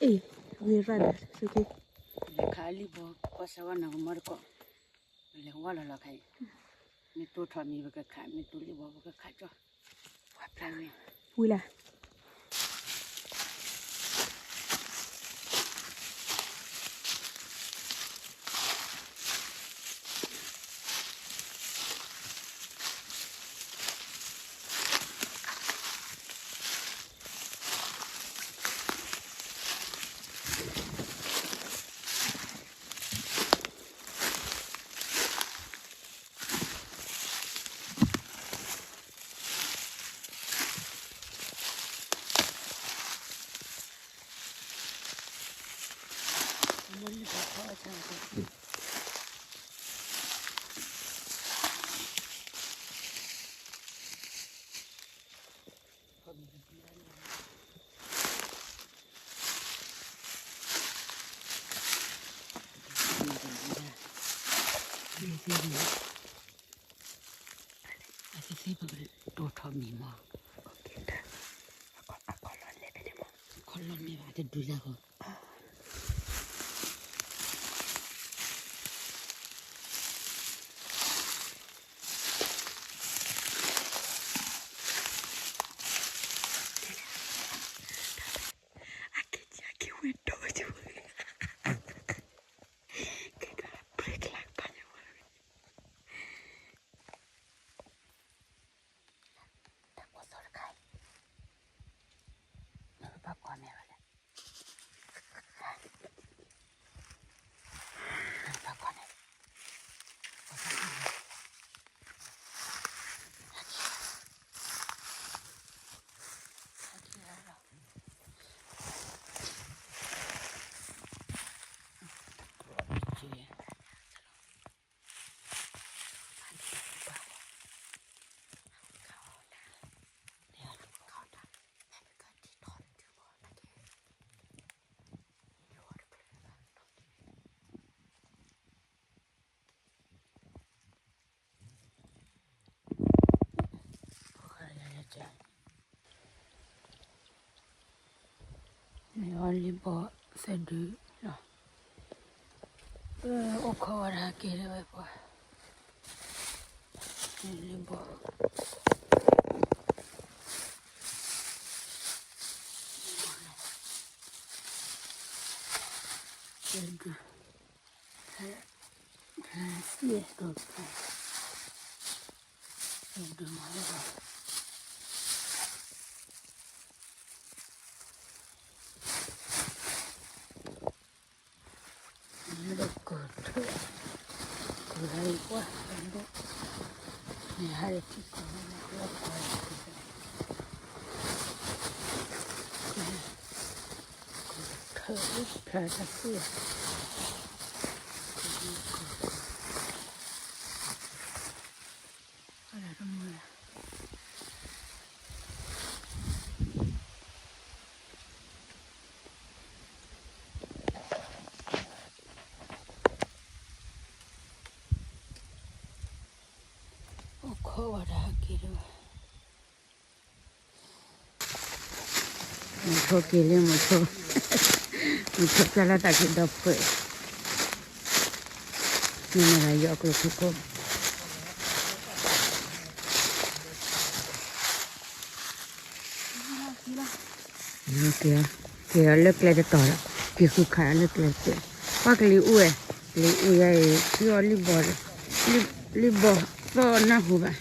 အ့ၣ် ဝံၤရၣ်နၤ စူက့ လဲၤခးလံၣ်ဘီကီၢ်စဲဝါနၤကမီတကိး လဲၤဝါလီၤလီၤခါအံၤ မ့ၢ်တိၢ်ထီၣ်မံၤပကခး မ့ၢ်တိၢ်လံၣ်ဘီပကခးကၠီ ပှၤဖျါန့ၣ် ဝံၤလၢ အသ့ၣ်သ့ၣ် ပကတိၢ်ထီၣ်မံၤမး အခီၣ်လီၢ်လဲၣ်ဖဲန့ၣ်မး အခီၣ်လီၢ်န့ၣ်ဘၣ် တဒုးလၢဃီ အက့ၤဝဲဒိၣ်က့ၤဝဲ ကဲကဲ break လၢကပာ်ညါဝဲ တၢ်ကိၢ်သီတခါအံၤ နဘၣ်ကွၢ်မဲာ်ဘၣ်လဲၣ် နဘၣ်ကွၢ်မဲာ် မ့ၢ်အီၤလံၣ်ဘီသၢဒုလီၤ, အိၣ်ခိးဝဲဒၣ်က့ၤလၢဝဲပှၤ, လံၣ်ဘီ သၢဒု, သၢဒုမၤလၢ လၢကထၢၣ်, ကဟဲကွၢ်, န့ၣ်ဟဲထံကီၢ်လၢကီၢ်, ကထၢၣ်ဖျါတၢ်သ့ၣ်, အိၣ်ခိးဝဲဒၣ်က့ၤဒၣ်ဝဲ, မုဆိက့ၤလၢမုဆိ, မုဆိဖျါလၢတၢ်က့ၤဒီးဖှဲး, မ့ၢ်နၤယီၤကျိၤထူခိၣ် က့ၤ, က့ၤအီၤလၢကျဲတတီၤဒီး, က့ၤဃုခးအီၤလၢကျဲတတီၤ, ပှၤကလံၤအူဝဲ, ကလံၤအူယါအံၤ ထံအီၤလံၣ်ဘီ, လံၣ်ဘီသီၣ်နၢ်ဟူဘၣ်,